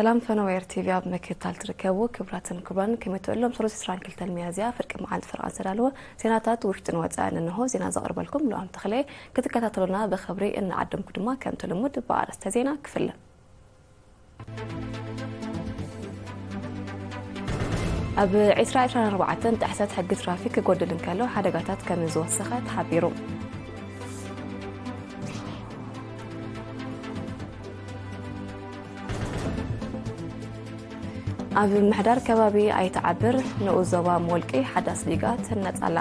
ሰላም ፈነወ ኤር ቲቪ ኣብ ምክትታል ትርከቡ ክቡራትን ክቡራን፣ ከመይ ትውዕሎም? ሰሉስ ዕስራን ክልተን ሚያዝያ ፍርቂ መዓልቲ ፈረቓ ዝተዳለወ ዜናታት ውሽጥን ወጻእን እንሆ። ዜና ዘቕርበልኩም ሉኣም ተኽለ። ክትከታተሉና ብኽብሪ እናዓደምኩ ድማ ከምቲ ልሙድ ብኣርእስተ ዜና ክፍለ። ኣብ ዕስራ ዕስራን ኣርባዕተን ጥሕሰት ሕጊ ትራፊክ ክጎድል እንከሎ ሓደጋታት ከም ዝወሰኸ ተሓቢሩ። ኣብ ምሕዳር ከባቢ ኣይትዓብር፣ ንኡስ ዞባ ምወልቂ ሓዳስ ሊጋ ትህነጽ ኣላ።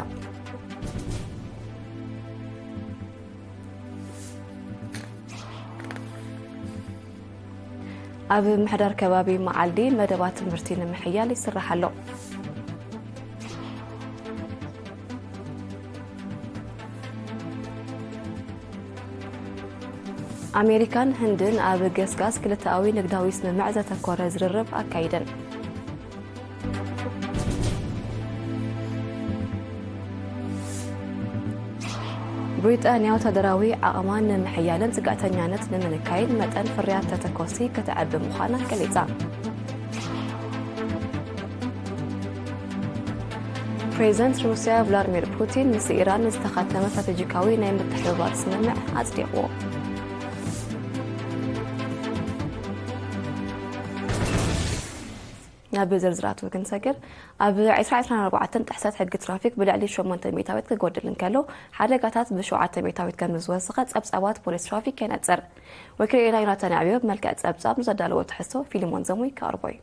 ኣብ ምሕዳር ከባቢ መዓልዲ መደባት ትምህርቲ ንምሕያል ይስራሕ ኣሎ። ኣሜሪካን ህንድን ኣብ ገስጋስ ክልተኣዊ ንግዳዊ ስምምዕ ዘተኮረ ዝርርብ ኣካይደን። ብሪጣንያ ወታደራዊ ዓቕማ ንምሕያልን ጽግዕተኛነት ንምንካይን መጠን ፍርያት ተተኮሲ ከተዕቢ ምዃና ገሊጻ። ፕሬዚደንት ሩስያ ቭላድሚር ፑቲን ምስ ኢራን ዝተኸተመ ስትራቴጂካዊ ናይ ምትሕብባር ስምምዕ ኣጽዲቑ። ናብ ዝርዝራቱ ክንሰግር፣ ኣብ ዕስራ ዕስራን ኣርባዕተን ጥሕሰት ሕጊ ትራፊክ ብልዕሊ ሸሞንተ ሚእታዊት ክጎድል እንከሎ፣ ሓደጋታት ብሸውዓተ ሚእታዊት ከም ዝወሰኸ ጸብጻባት ፖሊስ ትራፊክ የነጽር። ወኪልና ዮናታን ኣዕብዮ ብመልክዕ ጸብጻብ ንዘዳለዎ ትሕዝቶ ፊልሞን ዘሙይ ከቕርቦ እዩ።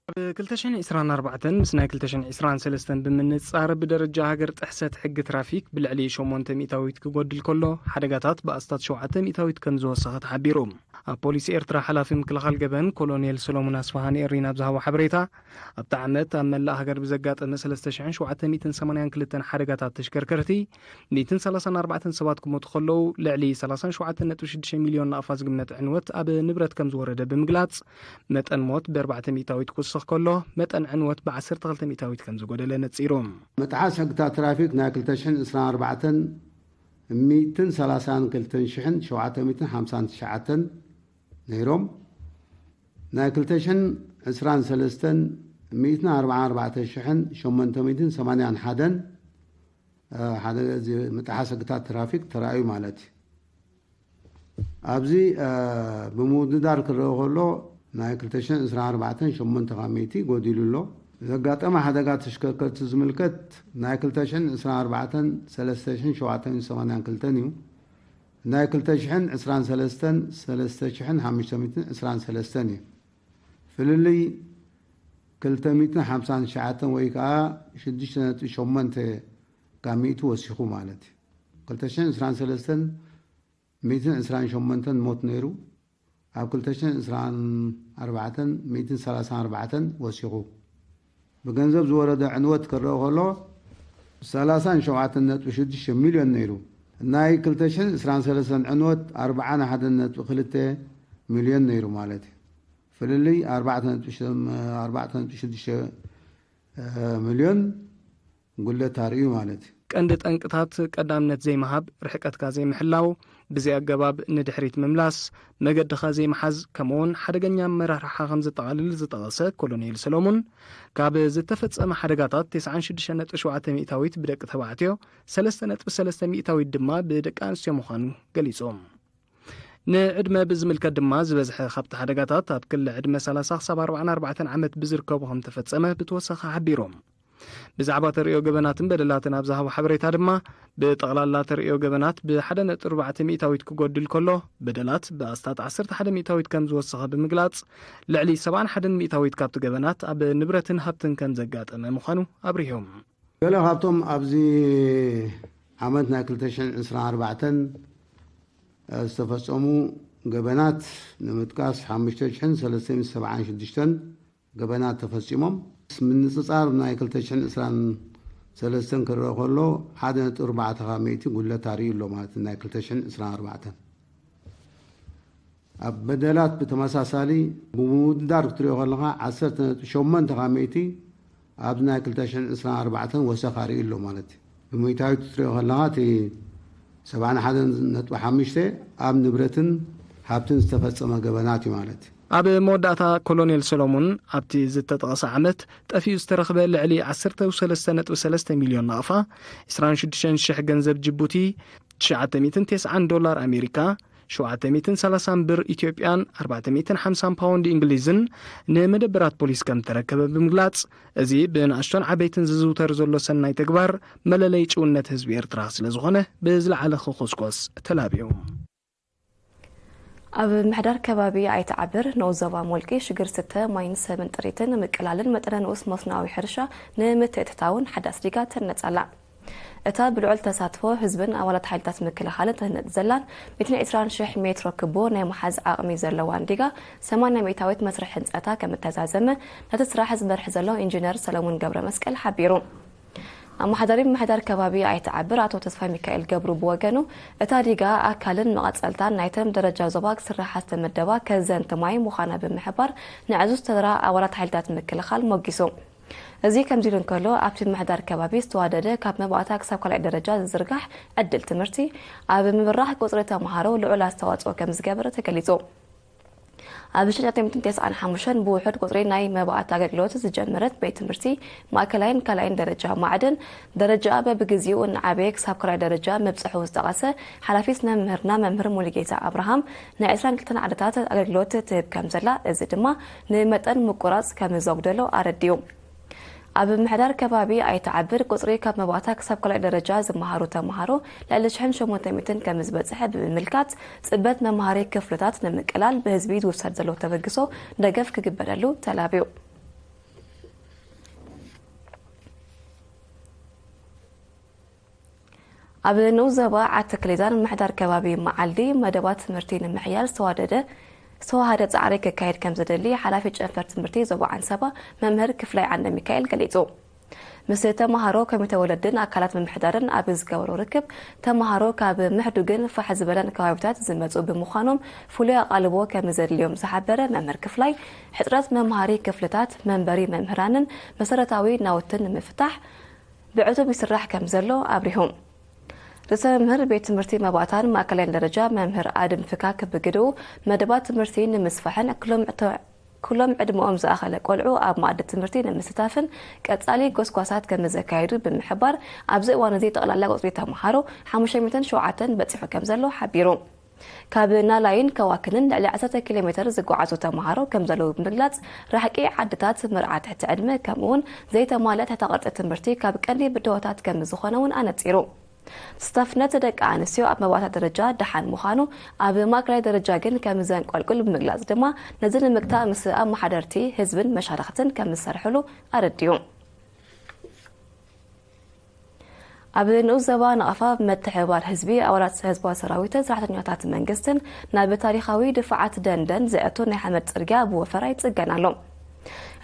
ኣብ ክልተ ሽሕን ዕስራን ኣርባዕተን ምስ ናይ ክልተ ሽሕን ዕስራን ሰለስተን ብምንጻር፣ ብደረጃ ሃገር ጥሕሰት ሕጊ ትራፊክ ብልዕሊ ሸሞንተ ሚእታዊት ክጎድል ከሎ፣ ሓደጋታት ብኣስታት ሸውዓተ ሚእታዊት ከም ዝወሰኸ ተሓቢሩ። ኣብ ፖሊስ ኤርትራ ሓላፊ ምክልኻል ገበን ኮሎኔል ሰሎሞን ኣስፋሃ ንኤሪ ናብ ዝሃቦ ሓበሬታ፣ ኣብቲ ዓመት ኣብ መላእ ሃገር ብዘጋጠመ ሰለስተ ሽሕን ሸውዓተ ሚእትን ሰማንያን ክልተን ሓደጋታት ተሽከርከርቲ፣ ሚእትን ሰላሳን ኣርባዕተን ሰባት ክሞቱ ከለዉ፣ ልዕሊ ሰላሳን ሸውዓተን ነጥቢ ሽዱሽተ ሚልዮን ናቕፋ ዝግመት ዕንወት ኣብ ንብረት ከም ዝወረደ ብምግላጽ፣ መጠን ሞት ብኣርባዕተ ሚእታዊት ክውስኽ ከሎ፣ መጠን ዕንወት ብዓሰርተ ክልተ ሚእታዊት ከም ዝጎደለ ነጺሩ። መጥሓስ ሕግታት ትራፊክ ናይ ክልተ ሽሕን ዕስራን ኣርባዕተን ሚእትን ሰላሳን ክልተን ሽሕን ሸውዓተ ሚእትን ሓምሳን ትሽዓተን ነይሮም። ናይ ክልተ ሽሕን ዕስራን ሰለስተን ሚእትን ኣርባዓን ኣርባዕተ ሽሕን ሸሞንተ ሚእትን ሰማንያን ሓደን፣ እ፣ ሓደ እዚ ምጥሓስ ሕግታት ትራፊክ ተራእዩ ማለት እዩ። ኣብዚ፣ እ፣ ብምውድዳር ክረአ ከሎ ናይ ክልተ ሽሕን ዕስራን ኣርባዕተን ሸሞንተ ካብ ሚእቲ ጎዲሉ ኣሎ። ዘጋጠመ ሓደጋ ተሽከርከርቲ ዝምልከት ናይ ክልተ ሽሕን ዕስራን ኣርባዕተን ሰለስተ ሽሕን ሸውዓተ ሚእትን ሰማንያን ክልተን እዩ። ናይ ክልተ ሽሕን ዕስራን ሰለስተን ሰለስተ ሽሕን ሓሙሽተ ሚእትን ዕስራን ሰለስተን እዩ። ፍልልይ ክልተ ሚእትን ሓምሳን ትሽዓተን ወይ ከዓ ሽዱሽተ ነጥቢ ሸሞንተ ካብ ሚእቲ ወሲኹ ማለት እዩ። ክልተ ሽሕን ዕስራን ሰለስተን ሚእትን ዕስራን ሸሞንተን ሞት ነይሩ። ኣብ ክልተ ሽሕን ዕስራን ኣርባዕተን ሚእትን ሰላሳን ኣርባዕተን ወሲኹ። ብገንዘብ ዝወረደ ዕንወት ክረአ ከሎ፣ ሰላሳን ሸውዓተን ነጥቢ ሽዱሽተ ሚልዮን ነይሩ። ናይ ክልተ ሽሕን ዕስራን ሰለስተን ዕንወት ኣርባዓን ሓደን ነጥቢ ክልተ ሚልዮን ነይሩ ማለት እዩ። ፍልልይ ኣርባዕተ ነጥቢ ሽዱሽተ ሚልዮን ጉድለት ኣርእዩ ማለት እዩ። ቀንዲ ጠንቅታት ቀዳምነት ዘይምሃብ፣ ርሕቀትካ ዘይምሕላው፣ ብዘይ ኣገባብ ንድሕሪት ምምላስ፣ መገድኻ ዘይምሓዝ፣ ከምኡውን ሓደገኛ ኣመራርሓ ከም ዘጠቓልል ዝጠቐሰ ኮሎኔል ሰሎሙን፣ ካብ ዝተፈጸመ ሓደጋታት ተስዓን ሽዱሽተ ነጥቢ ሸውዓተ ሚእታዊት ብደቂ ተባዕትዮ፣ ሰለስተ ነጥቢ ሰለስተ ሚእታዊት ድማ ብደቂ ኣንስትዮ ምዃኑ ገሊጹ። ንዕድመ ብዝምልከት ድማ፣ ዝበዝሐ ካብቲ ሓደጋታት ኣብ ክሊ ዕድመ ሰላሳ ክሳብ ኣርባዓን ኣርባዕተን ዓመት ብዝርከቡ ከም ተፈጸመ ብተወሳኺ ሓቢሮም። ብዛዕባ ተርእዮ ገበናትን በደላትን ኣብ ዝሃቦ ሓበሬታ ድማ፣ ብጠቕላላ ተርእዮ ገበናት ብሓደ ነጥቢ ኣርባዕተ ሚእታዊት ክጎድል ከሎ፣ በደላት ብኣስታት ዓሰርተ ሓደ ሚእታዊት ከም ዝወሰኸ ብምግላጽ፣ ልዕሊ ሰብዓን ሓደን ሚእታዊት ካብቲ ገበናት ኣብ ንብረትን ሃብትን ከም ዘጋጠመ ምዃኑ ኣብሪሆም። ገለ ካብቶም ኣብዚ ዓመት ናይ ክልተ ሽሕን ዕስራን ኣርባዕተን ዝተፈጸሙ ገበናት ንምጥቃስ፣ ሓሙሽተ ሽሕን ሰለስተ ሚእትን ሰብዓን ሽዱሽተን ገበናት ተፈጺሞም። ምንጽጻር ናይ ክልተ ሽሕን ዕስራን ሰለስተን ክረአ ከሎ፣ ሓደ ነጥቢ ኣርባዕተ ካብ ሚእቲ ጉድለት ኣርእዩ ኣሎ ማለት እዩ፣ ናይ ክልተ ሽሕን ዕስራን ኣርባዕተን። ኣብ በደላት ብተመሳሳሊ ብምውድዳር ክትሪኦ ከለኻ፣ ዓሰርተ ነጥቢ ሸሞንተ ካብ ሚእቲ ኣብዚ ናይ ክልተ ሽሕን ዕስራን ኣርባዕተን ወሰኽ ኣርእዩ ኣሎ ማለት እዩ። ብሚእታዊት ክትሪኦ ከለኻ፣ እቲ ሰብዓን ሓደን ነጥቢ ሓሙሽተ ኣብ ንብረትን ሃብትን ዝተፈጸመ ገበናት እዩ ማለት እዩ። ኣብ መወዳእታ ኮሎኔል ሰሎሞን ኣብቲ ዝተጠቐሰ ዓመት ጠፊኡ ዝተረኽበ ልዕሊ ዓሰርተ ሰለስተ ነጥቢ ሰለስተ ሚልዮን ናቕፋ፣ ዕስራን ሽዱሽተን ሽሕ ገንዘብ ጅቡቲ፣ ትሽዓተ ሚእትን ተስዓን ዶላር ኣሜሪካ፣ ሸውዓተ ሚእትን ሰላሳን ብር ኢትዮጵያን ኣርባዕተ ሚእትን ሓምሳን ፓውንድ እንግሊዝን ንመደበራት ፖሊስ ከም ተረከበ ብምግላጽ፣ እዚ ብንኣሽቶን ዓበይትን ዝዝውተር ዘሎ ሰናይ ተግባር መለለይ ጭውነት ህዝቢ ኤርትራ ስለ ዝኾነ ብዝለዓለ ክኹስኮስ ተላብዩ። ኣብ ምሕዳር ከባቢ ኣይትዓብር ንኡስ ዞባ ሞልቂ ሽግር ስተ ማይን ሰብን ጥሪትን ምቅላልን መጠነ ንኡስ መስኖኣዊ ሕርሻ ንምትእትታውን ሓዳስ ዲጋ ትህነጽ ኣላ። እታ ብልዑል ተሳትፎ ህዝብን ኣባላት ሓይልታት ምክልኻልን ትህነጽ ዘላን ሚእትን ዕስራን ሽሕ ሜትሮ ክቦ ናይ መሓዝ ዓቕሚ ዘለዋን ዲጋ ሰማንያ ሚእታዊት መስርሕ ህንጸታ ከም እተዛዘመ ነቲ ስራሕ ዝመርሕ ዘሎ ኢንጂነር ሰለሙን ገብረ መስቀል ሓቢሩ። ኣመሓዳሪ ምምሕዳር ከባቢ ኣይትዓብር ኣቶ ተስፋ ሚካኤል ገብሩ ብወገኑ፣ እታ ዲጋ ኣካልን መቐጸልታን ናይተን ደረጃ ዞባ ክስራሓ ዝተመደባ ከዘንቲ ማይ ምዃና ብምሕባር፣ ንዕዙዝ ተራ ኣባላት ሓይልታት ምክልኻል ሞጊሱ። እዚ ከምዚ ኢሉ እንከሎ፣ ኣብቲ ምምሕዳር ከባቢ ዝተዋደደ ካብ መባእታ ክሳብ ካልኣይ ደረጃ ዝዝርጋሕ ዕድል ትምህርቲ፣ ኣብ ምብራኽ ቁጽሪ ተምሃሮ ልዑል ኣስተዋጽኦ ከም ዝገበረ ተገሊጹ። ኣብ ሽሕን ትሽዓተ ሚእትን ተስዓን ሓሙሽተን ብውሑድ ቁጽሪ ናይ መባእታ ኣገልግሎት ዝጀመረት ቤት ትምህርቲ ማእከላይን ካልኣይን ደረጃ ማዕድን ደረጃኣ በብግዜኡ እናዓበየ ክሳብ ካልኣይ ደረጃ ምብጽሑ ዝጠቐሰ ሓላፊ ስነ መምህርና መምህር ሙሉጌታ ኣብርሃም፣ ናይ ዕስራን ክልተን ዓድታት ኣገልግሎት ትህብ ከም ዘላ፣ እዚ ድማ ንመጠን ምቁራጽ ከም ዘጉደሎ ኣረዲኡ። ኣብ ምሕዳር ከባቢ ኣይትዓብር ቁጽሪ ካብ መባእታ ክሳብ ካልኣይ ደረጃ ዝመሃሩ ተምሃሮ ልዕሊ ሽሕን ሸሞንተ ሚእትን ከም ዝበጽሐ ብምምልካት፣ ጽበት መምሃሪ ክፍልታት ንምቅላል ብህዝቢ ዝውሰድ ዘሎ ተበግሶ ደገፍ ክግበረሉ ተላብዩ። ኣብ ንኡስ ዞባ ዓዲ ክሊዛን ምሕዳር ከባቢ መዓልዲ መደባት ትምህርቲ ንምሕያል ዝተዋደደ ዝተዋሃደ ጻዕሪ ክካየድ ከም ዝደሊ ሓላፊ ጨንፈር ትምህርቲ ዞባ ዓንሰባ መምህር ክፍላይ ዓንደ ሚካኤል ገሊጹ። ምስ ተምሃሮ ኮሚተ ወለድን ኣካላት ምምሕዳርን ኣብ ዝገበሮ ርክብ፣ ተምሃሮ ካብ ምሕዱግን ፋሕ ዝበለን ከባቢታት ዝመጹ ብምዃኖም ፍሉይ ኣቓልቦ ከም ዘድልዮም ዝሓበረ መምህር ክፍላይ፣ ሕጽረት መምሃሪ ክፍልታት፣ መንበሪ መምህራንን መሰረታዊ ናውትን ንምፍታሕ ብዕቱብ ይስራሕ ከም ዘሎ ኣብሪሁ። ርእሰ መምህር ቤት ትምህርቲ መባእታን ማእከላይን ደረጃ መምህር ኣድም ፍካክ ብግድኡ፣ መደባት ትምህርቲ ንምስፋሕን ኩሎም ዕቶ-፣ ኩሎም ዕድመኦም ዝኣኸለ ቆልዑ ኣብ መኣዲ ትምህርቲ ንምስታፍን ቀጻሊ ጎስጓሳት ከም ዘካየዱ ብምሕባር፣ ኣብዚ እዋን እዚ ጠቕላላ ቁጽሪ ተምሃሮ ሓሙሽተ ሚእትን ሸውዓተን በጺሑ ከም ዘሎ ሓቢሩ። ካብ ናላይን ከዋክንን ልዕሊ ዓሰርተ ኪሎ ሜተር ዝጓዓዙ ተምሃሮ ከም ዘለዉ ብምግላጽ፣ ራሕቂ ዓድታት፣ መርዓ ትሕቲ ዕድመ፣ ከምኡውን ዘይተማልአ ትሕተ ቅርጺ ትምህርቲ ካብ ቀንዲ ብድሆታት ከም ዝኾነ እውን ኣነጺሩ። ተሳታፍነት ደቂ ኣንስትዮ ኣብ መባእታ ደረጃ ደሓን ምዃኑ፣ ኣብ ማእከላይ ደረጃ ግን ከም ዘንቆልቁል ብምግላጽ ድማ፣ ነዚ ንምግታእ ምስ ኣመሓደርቲ ህዝብን መሻርኽትን ከም ዝሰርሕሉ ኣረዲኡ። ኣብ ንኡስ ዞባ ናቕፋ፣ ምትሕብባር ህዝቢ፣ ኣባላት ህዝባዊ ሰራዊትን ሰራሕተኛታት መንግስትን ናብ ታሪኻዊ ድፋዓት ደንደን ዘእቱ ናይ ሓመድ ጽርግያ ብወፈራ ይጽገን ኣሎ።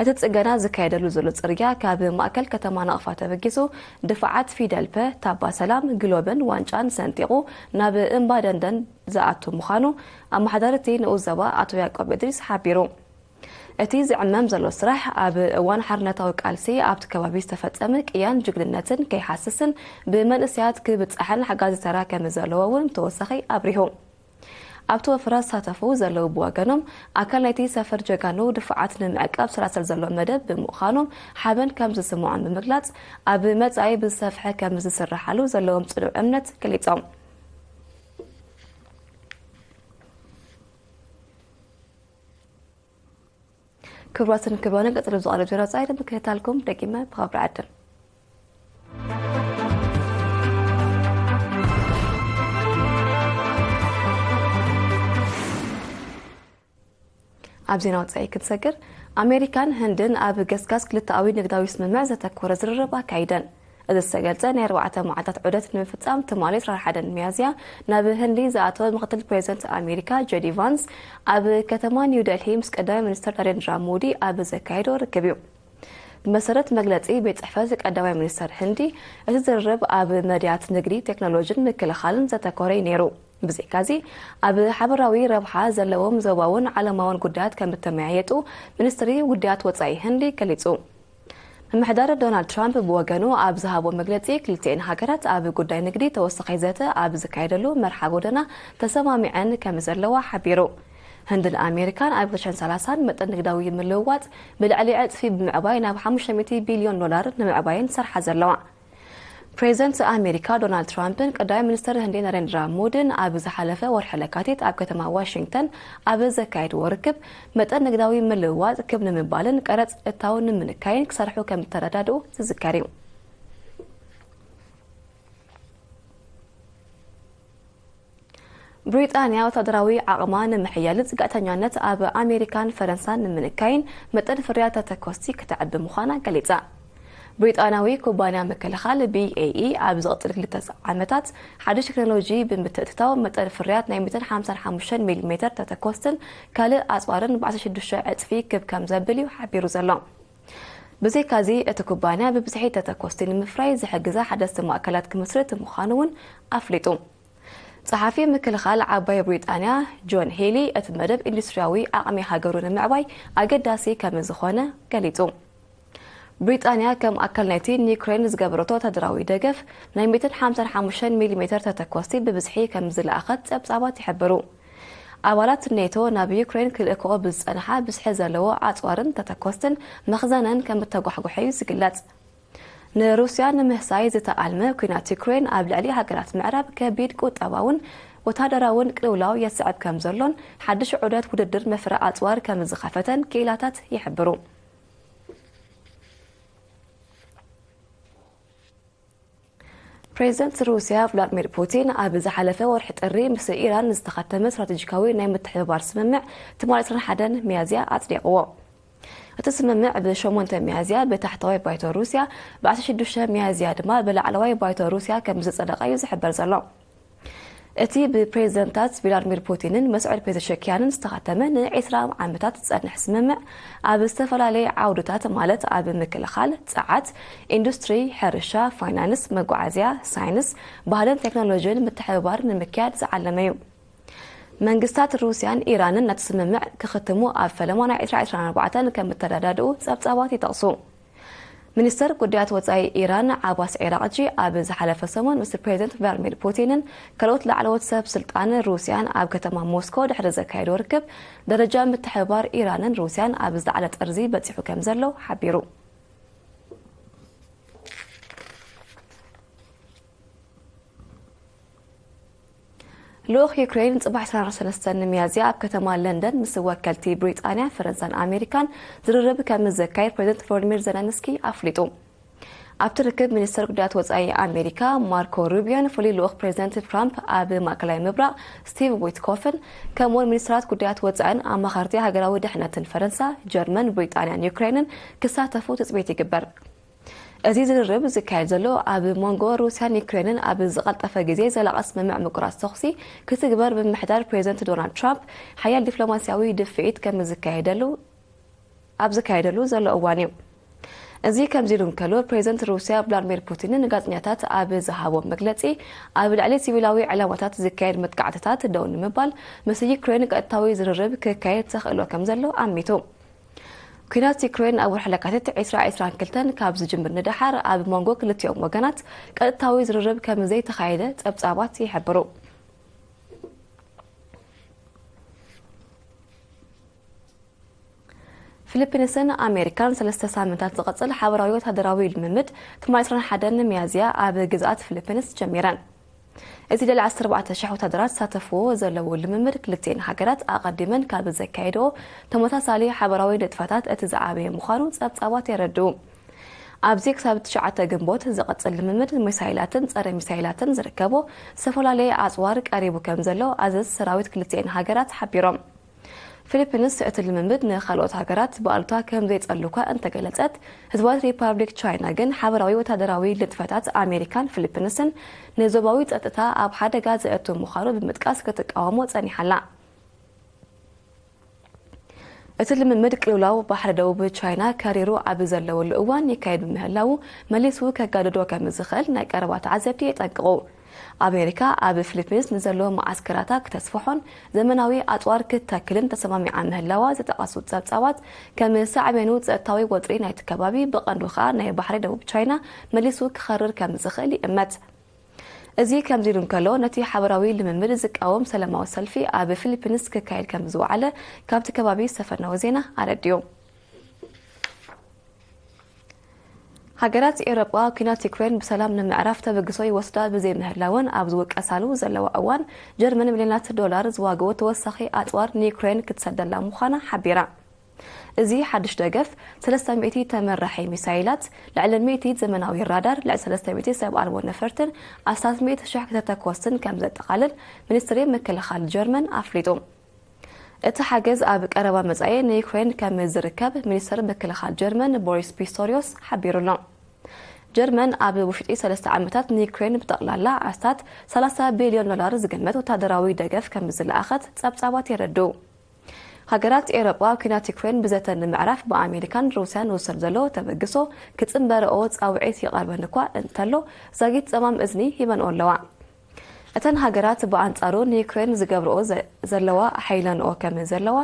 እቲ ጽገና ዝካየደሉ ዘሎ ጽርግያ፣ ካብ ማእከል ከተማ ናቕፋ ተበጊሱ፣ ድፋዓት ፊደልፐ፣ ታባ ሰላም፣ ግሎብን ዋንጫን ሰንጢቑ ናብ እምባ ደንደን ዝኣቱ ምዃኑ፣ ኣመሓዳሪ እቲ ንኡስ ዞባ ኣቶ ያዕቆብ እድሪስ ሓቢሩ። እቲ ዝዕመም ዘሎ ስራሕ፣ ኣብ እዋን ሓርነታዊ ቃልሲ ኣብቲ ከባቢ ዝተፈጸመ ቅያን ጅግንነትን ከይሃስስን ብመንእሰያት ክብጻሕን ሓጋዚ ተራ ከም ዘለዎ እውን ተወሳኺ ኣብሪሁ። ኣብቲ ወፈራ ዝሳተፉ ዘለዉ ብወገኖም፣ ኣካል ናይቲ ሰፈር ጀጋኑ ድፋዓት ንምዕቃብ ሰላሰል ዘሎ መደብ ብምዃኖም ሓበን ከም ዝስምዖም ብምግላጽ፣ ኣብ መጻኢ ብዝሰፍሐ ከም ዝስርሓሉ ዘለዎም ጽኑዕ እምነት ገሊጾም። ክቡራትን ክቡራንን፣ ቀጺሉ ዝቐርብ ዜና ወጻኢ ንምክትታልኩም ደጊመ ብኽብሪ ዕድም። ኣብ ዜና ወጻኢ ክንሰግር፣ ኣሜሪካን ህንድን ኣብ ገስጋስ ክልተኣዊ ንግዳዊ ስምምዕ ዘተኮረ ዝርርብ ኣካይደን። እዚ ዝተገልጸ ናይ ኣርባዕተ መዓልታት ዑደት ንምፍጻም ትማሊ ዕስራን ሓደን ሚያዝያ ናብ ህንዲ ዝኣተወ ምክትል ፕሬዚደንት ኣሜሪካ ጄዲ ቫንስ፣ ኣብ ከተማ ኒው ደልሂ ምስ ቀዳማይ ሚኒስትር ናሬንድራ ሞዲ ኣብ ዘካየዶ ርክብ እዩ። ብመሰረት መግለጺ ቤት ጽሕፈት ቀዳማይ ሚኒስተር ህንዲ፣ እቲ ዝርርብ ኣብ መድያት ንግዲ፣ ቴክኖሎጂን ምክልኻልን ዘተኮረ እዩ ነይሩ። ብዘይካዚ፣ ኣብ ሓበራዊ ረብሓ ዘለዎም ዞባውን ዓለማውን ጉዳያት ከም እተመያየጡ ሚኒስትሪ ጉዳያት ወጻኢ ህንዲ ገሊጹ። ምምሕዳር ዶናልድ ትራምፕ ብወገኑ ኣብ ዝሃቦ መግለጺ፣ ክልቲኤን ሃገራት ኣብ ጉዳይ ንግዲ ተወሳኺ ዘተ ኣብ ዝካየደሉ መርሓ ጎደና ተሰማሚዐን ከም ዘለዋ ሓቢሩ። ህንድን ኣሜሪካን ኣብ ክልተ ሽሕን ሰላሳን መጠን ንግዳዊ ምልውዋጥ ብልዕሊ ዕጽፊ ብምዕባይ ናብ ሓሙሽተ ሚእቲ ቢልዮን ዶላር ንምዕባይን ሰርሓ ዘለዋ። ፕሬዚደንት ኣሜሪካ ዶናልድ ትራምፕን ቀዳማይ ሚኒስትር ህንዲ ናሬንድራ ሞዲን ኣብ ዝሓለፈ ወርሒ ለካቲት ኣብ ከተማ ዋሽንግተን ኣብ ዘካየድዎ ርክብ፣ መጠን ንግዳዊ ምልውዋጥ ክብ ንምባልን ቀረጽ እታው ንምንካይን ክሰርሑ ከም ዝተረዳድኡ ዝዝከር እዩ። ብሪጣንያ ወታደራዊ ዓቕማ ንምሕያልን ጽግዕተኛነት ኣብ ኣሜሪካን ፈረንሳን ንምንካይን መጠን ፍርያት ተተኮስቲ ክተዕቢ ምዃና ገሊጻ። ብሪጣንያዊ ኩባንያ ምክልኻል ቢ ኤ ኢ ኣብ ዝቕጽል ክልተ ዓመታት ሓድሽ ቴክኖሎጂ ብምትእትታው መጠን ፍርያት ናይ ሚእትን ሓምሳን ሓሙሽተን ሚሊሜተር ተተኮስትን ካልእ ኣጽዋርን ብዓሰርተ ሽዱሽተ ዕጽፊ ክብ ከም ዘብል እዩ ሓቢሩ ዘሎ። ብዘይካዚ እቲ ኩባንያ ብብዝሒ ተተኮስቲ ንምፍራይ ዝሕግዛ ሓደስቲ ማእከላት ክምስርት ምዃኑ እውን ኣፍሊጡ። ጸሓፊ ምክልኻል ዓባይ ብሪጣንያ ጆን ሄሊ እቲ መደብ ኢንዱስትሪያዊ ዓቕሚ ሃገሩ ንምዕባይ ኣገዳሲ ከም ዝኾነ ገሊጹ። ብሪጣንያ ከም ኣካል ናይቲ ንዩክሬን ዝገበረቶ ወታደራዊ ደገፍ ናይ ሚእትን ሓምሳን ሓሙሽተን ሚሊሜተር ተተኮስቲ ብብዝሒ ከም ዝለኣኸት ጸብጻባት ይሕብሩ። ኣባላት ኔቶ ናብ ዩክሬን ክልእክኦ ብዝጸንሓ ብዝሒ ዘለዎ ኣጽዋርን ተተኮስትን መኽዘነን ከም እተጓሕጉሐ እዩ ዝግለጽ። ንሩስያ ንምህሳይ ዝተኣልመ ኲናት ዩክሬን ኣብ ልዕሊ ሃገራት ምዕራብ ከቢድ ቁጠባውን ወታደራውን ቅልውላው የስዕብ ከም ዘሎን ሓድሽ ዑደት ውድድር መፍረ ኣጽዋር ከም ዝኸፈተን ክኢላታት ይሕብሩ። ፕሬዚደንት ሩስያ ቭላድሚር ፑቲን ኣብ ዝሓለፈ ወርሒ ጥሪ ምስ ኢራን ዝተኸተመ ስትራቴጂካዊ ናይ ምትሕብባር ስምምዕ ትማሊ ዕስራን ሓደን ሚያዝያ ኣጽዲቕዎ። እቲ ስምምዕ ብ ሸሞንተ ሚያዝያ ብታሕተዋይ ባይቶ ሩስያ፣ ብ ዓሰርተ ሽዱሽተ ሚያዝያ ድማ ብላዕለዋይ ባይቶ ሩስያ ከም ዝጸደቐ እዩ ዝሕበር ዘሎ። እቲ ብፕሬዚደንታት ቭላድሚር ፑቲንን መስዑድ ፔዘሸኪያንን ዝተኸተመ ንዒስራ ዓመታት ዝጸንሕ ስምምዕ፣ ኣብ ዝተፈላለየ ዓውድታት ማለት ኣብ ምክልኻል፣ ጸዓት፣ ኢንዱስትሪ፣ ሕርሻ፣ ፋይናንስ፣ መጓዓዝያ፣ ሳይንስ፣ ባህልን ቴክኖሎጂን ምትሕብባር ንምክያድ ዝዓለመ እዩ። መንግስታት ሩስያን ኢራንን ነቲ ስምምዕ ክኽትሙ ኣብ ፈለማ ናይ ዕስራ ዕስራን ኣርባዕተን ከም እተረዳድኡ ጸብጻባት ይጠቕሱ። ሚኒስተር ጉዳያት ወጻኢ ኢራን ዓባስ ዒራቕጂ ኣብ ዝሓለፈ ሰሙን ምስ ፕሬዚደንት ቭላድሚር ፑቲንን ካልኦት ላዕለዎት ሰብ ስልጣን ሩስያን ኣብ ከተማ ሞስኮ ድሕሪ ዘካየድዎ ርክብ፣ ደረጃ ምትሕብባር ኢራንን ሩስያን ኣብ ዝለዓለ ጠርዚ በጺሑ ከም ዘሎ ሓቢሩ። ልኡኽ ዩክሬን ጽባሕ ዕስራን ሰለስተን ሚያዝያ ኣብ ከተማ ለንደን ምስ ወከልቲ ብሪጣንያ፣ ፈረንሳን ኣሜሪካን ዝርርብ ከም ዘካየድ ፕሬዚደንት ቮሎዲሚር ዘለንስኪ ኣፍሊጡ። ኣብቲ ርክብ ሚኒስተር ጉዳያት ወጻኢ ኣሜሪካ ማርኮ ሩቢዮን ፍሉይ ልኡኽ ፕሬዚደንት ትራምፕ ኣብ ማእከላይ ምብራቕ ስቲቭ ዊትኮፍን ከምኡውን ሚኒስትራት ጉዳያት ወጻኢን ኣማኸርቲ ሃገራዊ ድሕነትን ፈረንሳ፣ ጀርመን፣ ብሪጣንያን ዩክሬንን ክሳተፉ ትጽቢት ይግበር። እዚ ዝርርብ ዝካየድ ዘሎ ኣብ መንጎ ሩስያን ዩክሬንን ኣብ ዝቐልጠፈ ግዜ ዘላቒ ስምምዕ ምቁራጽ ተኹሲ ክትግበር ብምሕዳር ፕሬዚደንት ዶናልድ ትራምፕ ሓያል ዲፕሎማስያዊ ድፍኢት ከም ዝካየደሉ ኣብ ዝካየደሉ ዘሎ እዋን እዩ። እዚ ከምዚ ኢሉ እንከሎ፣ ፕሬዚደንት ሩስያ ቭላድሚር ፑቲን ንጋዜጠኛታት ኣብ ዝሃቦ መግለጺ፣ ኣብ ልዕሊ ሲቪላዊ ዕላማታት ዝካየድ መጥቃዕትታት ደው ንምባል ምስ ዩክሬን ቀጥታዊ ዝርርብ ክካየድ ተኽእሎ ከም ዘሎ ኣሚቱ። ኲናት ዩክሬን ኣብ ወርሒ ለካቲት ዕስራ ዕስራን ክልተን ካብ ዝጅምር ንደሓር ኣብ መንጎ ክልቲኦም ወገናት ቀጥታዊ ዝርርብ ከም ዘይተኻየደ ጸብጻባት ይሕብሩ። ፊሊፒንስን ኣሜሪካን ሰለስተ ሳምንታት ዝቐጽል ሓበራዊ ወታደራዊ ልምምድ ትማሊ ዕስራን ሓደን ሚያዝያ ኣብ ግዝኣት ፊሊፒንስ ጀሚረን። እዚ ልዕሊ ዓሰርተ ኣርባዕተ ሽሕ ወታደራት ዝሳተፍዎ ዘለዉ ልምምድ ክልቲኤን ሃገራት ኣቐዲመን ካብ ዘካየድኦ ተመሳሳሊ ሓበራዊ ንጥፈታት እቲ ዝዓበየ ምዃኑ ጸብጻባት የረድኡ። ኣብዚ ክሳብ ትሽዓተ ግንቦት ዝቐጽል ልምምድ ሚሳይላትን ጸረ ሚሳይላትን ዝርከቦ ዝተፈላለየ ኣጽዋር ቀሪቡ ከም ዘሎ ኣዘዝቲ ሰራዊት ክልቲኤን ሃገራት ሓቢሮም። ፊሊፒንስ እቲ ልምምድ ንኻልኦት ሃገራት ብኣሉታ ከም ዘይጸሉ እኳ እንተገለጸት፣ ህዝባዊት ሪፓብሊክ ቻይና ግን ሓበራዊ ወታደራዊ ንጥፈታት ኣሜሪካን ፊሊፒንስን ንዞባዊ ጸጥታ ኣብ ሓደጋ ዘእቱ ምዃኑ ብምጥቃስ ክትቃወሞ ጸኒሓ ኣላ። እቲ ልምምድ ቅልውላው ባሕሪ ደቡብ ቻይና ከሪሩ ኣብ ዘለወሉ እዋን ይካየድ ብምህላዉ፣ መሊሱ ከጋድዶ ከም ዝኽእል ናይ ቀረባ ተዓዘብቲ የጠንቅቑ። ኣሜሪካ ኣብ ፊሊፒንስ ንዘለዎ መዓስከራታ ክተስፍሖን ዘመናዊ ኣጽዋር ክትተክልን ተሰማሚዓ ምህላዋ ዝጠቐሱ ጸብጻባት፣ ከም ሳዕቤኑ ጸጥታዊ ወጥሪ ናይቲ ከባቢ፣ ብቐንዱ ኸኣ ናይ ባሕሪ ደቡብ ቻይና መሊሱ ክኸርር ከም ዝኽእል ይእመት። እዚ ከምዚ ኢሉ እንከሎ፣ ነቲ ሓበራዊ ልምምድ ዝቃወም ሰላማዊ ሰልፊ ኣብ ፊሊፒንስ ክካየድ ከም ዝወዓለ ካብቲ ከባቢ ዝተፈነወ ዜና ኣረዲኡ። ሃገራት ኤውሮጳ፣ ኲናት ዩክሬን ብሰላም ንምዕራፍ ተበግሶ ይወስዳ ብዘይምህላወን ኣብ ዝውቀሳሉ ዘለዋ እዋን፣ ጀርመን ሚልዮናት ዶላር ዝዋግኡ ተወሳኺ ኣጽዋር ንዩክሬን ክትሰደላ ምዃና ሓቢራ። እዚ ሓድሽ ደገፍ፣ ሰለስተ ሚእቲ ተመራሒ ሚሳይላት፣ ልዕሊ ሚእቲ ዘመናዊ ራዳር፣ ልዕሊ ሰለስተ ሚእቲ ሰብ ኣልቦ ነፈርትን ኣስታት ሚእቲ ሽሕ ተተኮስትን ከም ዘጠቓልል ሚኒስትሪ ምክልኻል ጀርመን ኣፍሊጡ። እቲ ሓገዝ ኣብ ቀረባ መጻኢ ንዩክሬን ከም ዝርከብ ሚኒስተር ምክልኻል ጀርመን ቦሪስ ፒስቶሪዮስ ሓቢሩ ኣሎ። ጀርመን ኣብ ውሽጢ ሰለስተ ዓመታት ንዩክሬን ብጠቕላላ ኣስታት ሰላሳ ቢልዮን ዶላር ዝግመት ወታደራዊ ደገፍ ከም ዝለኣኸት ጸብጻባት የረድኡ። ሃገራት ኤውሮጳ፣ ኲናት ዩክሬን ብዘተ ንምዕራፍ ብኣሜሪካን ሩስያን ዝውሰድ ዘሎ ተበግሶ ክጽንበረኦ ጻውዒት ይቐርበን እኳ እንተሎ፣ ዛጊት ጸማም እዝኒ ሂበንኦ ኣለዋ። እተን ሃገራት ብኣንጻሩ ንዩክሬን ዝገብርኦ ዘ-፣ ዘለዋ ኣሐይለንኦ ከም ዘለዋ፣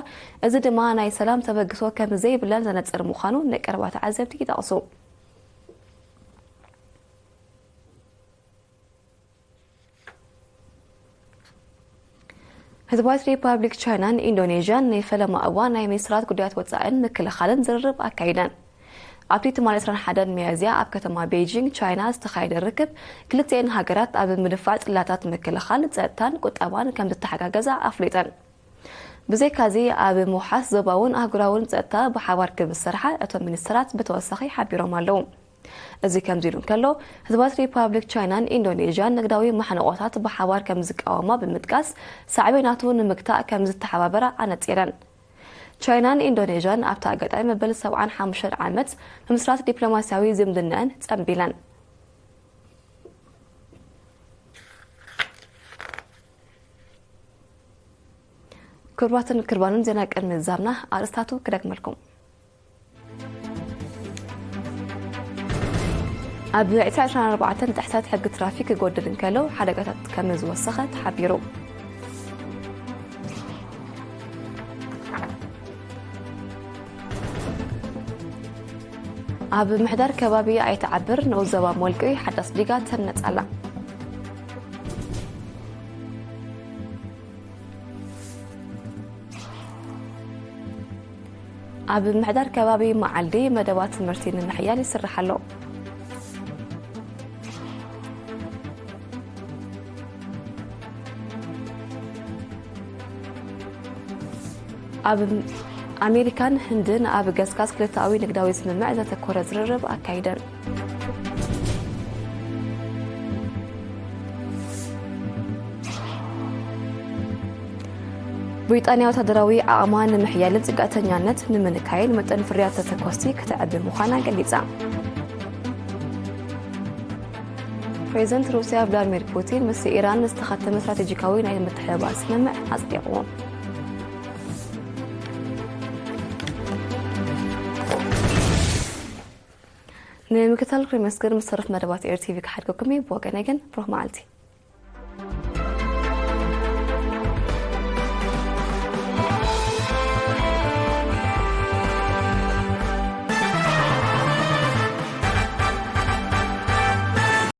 እዚ ድማ ናይ ሰላም ተበግሶ ከም ዘይብለን ዘነጽር ምዃኑ ናይ ቀረባ ተዓዘብቲ ይጠቕሱ። ህዝባዊት ሪፓብሊክ ቻይናን ኢንዶኔዥያን ናይ ፈለማ እዋን ናይ ሚኒስትራት ጉዳያት ወጻእን ምክልኻልን ዝርርብ ኣካይደን። ኣብቲ ትማሊ ዕስራን ሓደን ሚያዝያ ኣብ ከተማ ቤይጂንግ ቻይና ዝተኻየደ ርክብ፣ ክልቲኤን ሃገራት ኣብ ምድፋዕ ጽላታት ምክልኻል፣ ጸጥታን ቁጠባን ከም ዝተሓጋገዛ ኣፍሊጠን። ብዘይካዚ፣ ኣብ ምውሓስ ዞባውን ኣህጉራውን ጸጥታ ብሓባር ክብሰርሓ እቶም ሚኒስትራት ብተወሳኺ ሓቢሮም ኣለዉ። እዚ ከምዚ ኢሉ እንከሎ፣ ህዝባት ሪፓብሊክ ቻይናን ኢንዶኔዥያን ንግዳዊ ማሕንቆታት ብሓባር ከም ዝቃወማ ብምጥቃስ፣ ሳዕቤናቱ ንምግታእ ከም ዝተሓባበራ ኣነጺረን። ቻይናን ኢንዶኔዥያን ኣብቲ ኣጋጣሚ መበል ሰብዓን ሓሙሽተን ዓመት ምምስራት ዲፕሎማስያዊ ዝምድናኣን ጸንቢለን። ክቡራትን ክቡራንን፣ ዜና ቅድሚ ምዝዛምና ኣርእስታቱ ክደግመልኩም። ኣብ ዕስራን ኣርባዕተን ጥሕሰት ሕጊ ትራፊክ ክጎድል እንከሎ ሓደጋታት ከም ዝወሰኸ ተሓቢሩ። ኣብ ምሕዳር ከባቢ ኣይትዓብር፣ ንኡስ ዞባ ሞልቂ ሓዳስ ዲጋ ተነጻላ። ኣብ ምሕዳር ከባቢ መዓልዲ መደባት ትምህርቲ ንምሕያል ይስራሕ ኣሎ። ኣብ ኣሜሪካን ህንድን ኣብ ገስጋስ ክልተኣዊ ንግዳዊ ስምምዕ ዘተኮረ ዝርርብ ኣካይደን። ብሪጣንያ ወታደራዊ ዓቕማ ንምሕያልን ጽግዕተኛነት ንምንካይን መጠን ፍርያት ተተኮስቲ ክትዕቢ ምዃና ገሊጻ። ፕሬዚደንት ሩስያ ቭላድሚር ፑቲን ምስ ኢራን ዝተኸተመ ስትራቴጂካዊ ናይ ምትሕብባር ስምምዕ ኣጽዲቑ። ንምክትታል ክሪመስግን ምስ ተረፍ መደባት ኤር ቲቪ ክሓድገኩም እየ። ብወገነይ ግን ብሩኽ መዓልቲ።